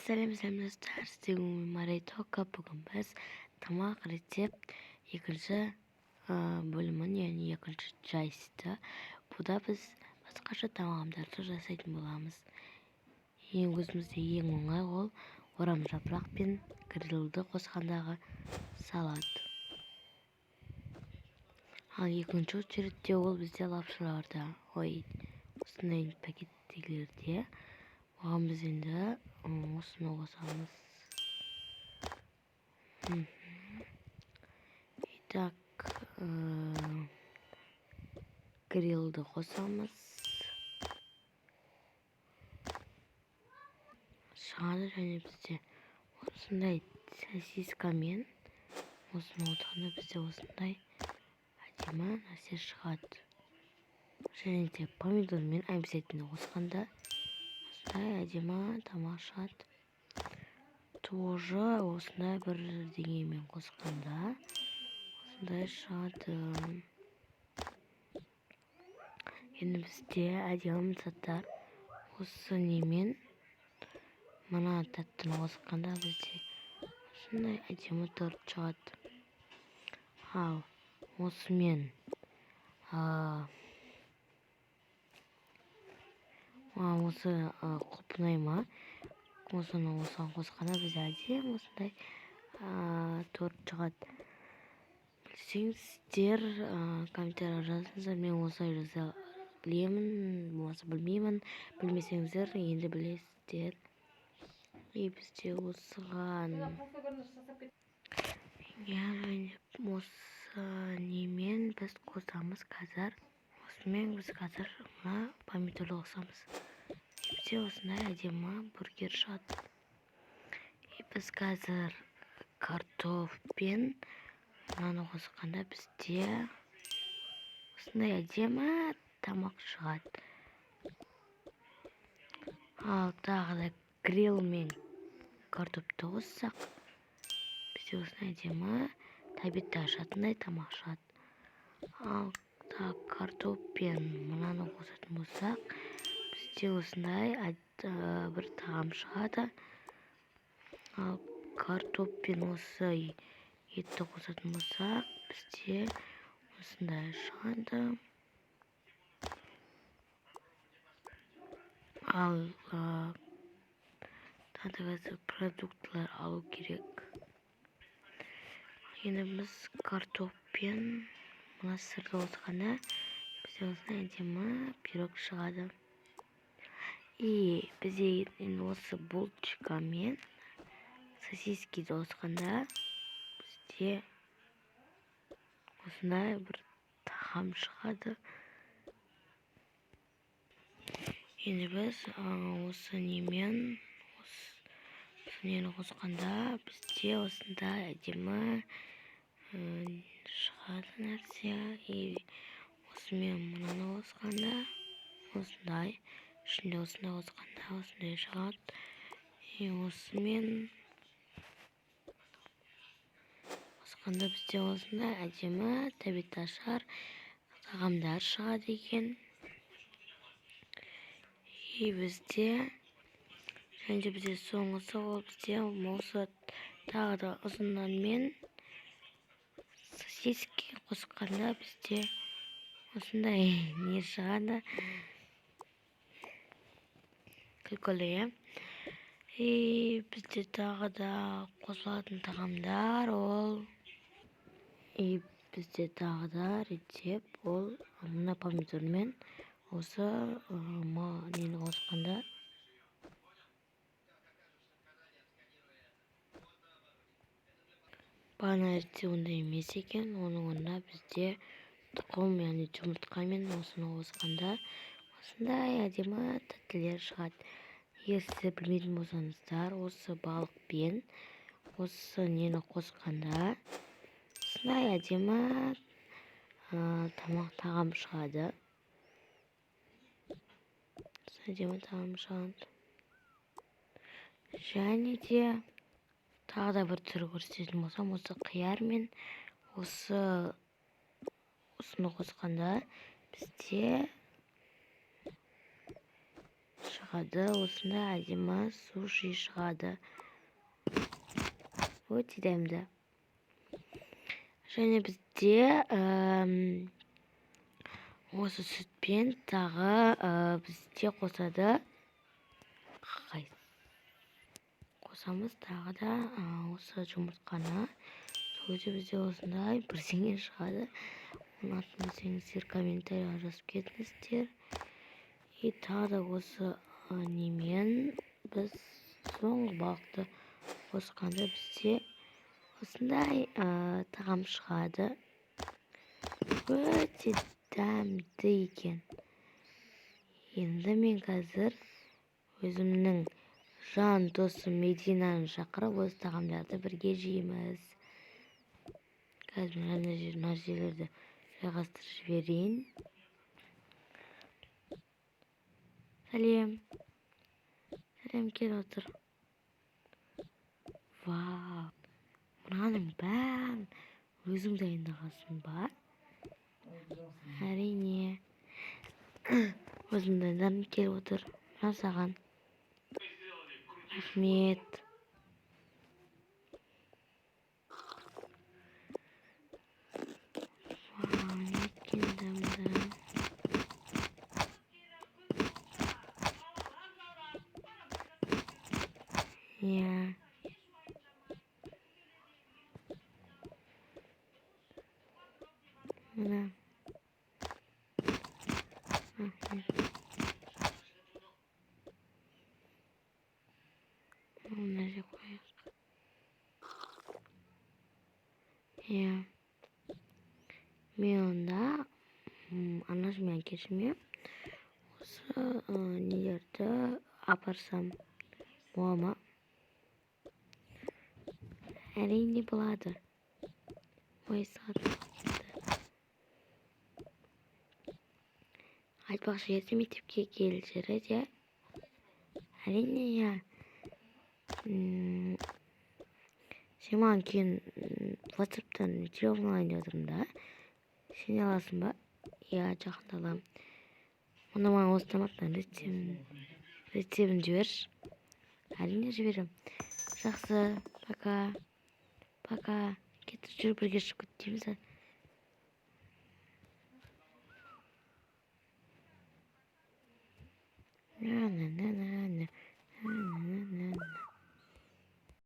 Сәлем, сәлем, достар! Сіздермен Маритока. Бүгін біз тамақ рецепт екінші бөлімін, яғни екінші частьті. Бұда біз басқаша тағамдарды жасайтын боламыз. Ең өзімізде ең оңай ол орам жапырақ пен грилді қосқандағы салат. Ал екінші очередте ол бізде лапшаларда, ой, осындай пакеттегілерде. Оған біз енді осыны қосамыз. Итак, грилді қосамыз. Шығады және бізде осындай сосискамен осыны қосқанда бізде осындай әдемі нәрсе шығады. Және де помидормен обязательно қосқанда осындай әдемі тамақ шығады. Тоже осындай бір деңгеймен қосқанда осындай шығады. Енді бізде әдемі заттар осы немен мына тәттіні қосқанда бізде осындай әдемі торт шығады. Ал осымен осы құлпынай ма, осыны осыған қосқанда бізде әдемі осындай торт шығады. Білсеңіздер, комментарий жазыңыздар. Мен осылай жаза білемін, болмаса білмеймін. Білмесеңіздер, енді білесіздер. И бізде осыған яғни осы немен біз қосамыз қазір. Осымен біз қазір мына помидорды қосамыз. Бізде осындай әдемі бургер шығады. И біз қазір картофпен мынаны қосқанда бізде осындай әдемі тамақ шығады. Ал тағы да гриль мен картопты қоссақ, бізде осындай әдемі тәбетті ашатындай тамақ шығады. Ал тағы картоп пен мынаны қосатын болсақ, бізде осындай бір тағам шығады. Ал картоп пен осы етті қосатын болсақ, бізде осындай шығады. Ал тағы да продуктылар алу керек. Енді біз картоп пен мына сырды қосқанда бізде осындай әдемі пирог шығады. И бізде енді осы булочкамен сосискиді қосқанда бізде осындай бір тағам шығады. Енді біз осы немен осы нені қосқанда бізде осындай әдемі шығады нәрсе. И осымен мынаны қосқанда осындай, ішінде осындай қосқанда осындай шығады. И осымен қосқанда бізде осындай әдемі тәбет ашар тағамдар шығады екен. И бізде және де бізде соңғысы ол бізде осы тағы да ұзын нанмен сосиски қосқанда бізде осындай не шығады. Күлкілі, иә. И бізде тағы да қосылатын тағамдар ол. И бізде тағы да рецепт ол мына помидормен осы нені қосқанда бағана рецепт ондай емес екен. Оның орнына бізде тұқым, яғни жұмыртқамен осыны қосқанда осындай әдемі тәттілер шығады. Егер сіздер білмейтін болсаңыздар, осы балықпен осы нені қосқанда осындай әдемі тамақ тағам шығады. Әдемі тағам шығады. Және де тағы да бір түрі көрсететін болсам, осы қияр мен осыны қосқанда бізде шығады. шығады? Осындай әдемі суши шығады. Өте дәмді. Және бізде осы сүтпен тағы бізде қосады. Қосамыз тағы да осы жұмыртқаны. Сол кезде бізде осындай бірдеңе шығады. Оның атын білсеңіздер комментарийға жазып кетіңіздер. И тағы да осы немен біз соңғы балықты қосқанда бізде осындай тағам шығады. Өте дәмді екен. Енді мен қазір өзімнің жан досым Мединаны шақырып, осы тағамдарды бірге жейміз. Қазір мына жерлерді жайғастырып жіберейін. Сәлем. Сәлем, кел отыр. Вау. Мынаның бәрін өзің дайындағансың ба? Әрине. Өзім дайындадым, кел отыр. Мына саған. Рахмет. Вау, неткен дәмді. Иә. Мына. Рахмет. Мына жерге қояйық. Иә. Мен онда анашым мен әкешіме осы нелерді апарсам бола ма? Әрине болады. Ой, сағат кетті. Айтпақшы, ертең мектепке кел, жарайды, иә? Әрине, иә. Сен маған кейін WhatsApp'тан телефон алайын деп отырмын да. Сен аласың ба? Иә, жақында аламын. Онда маған осы тамақтың рецептін жіберші. Әрине жіберемін. Жақсы, пока. Пока. Кетіп жүр, бірге шығып кетейміз.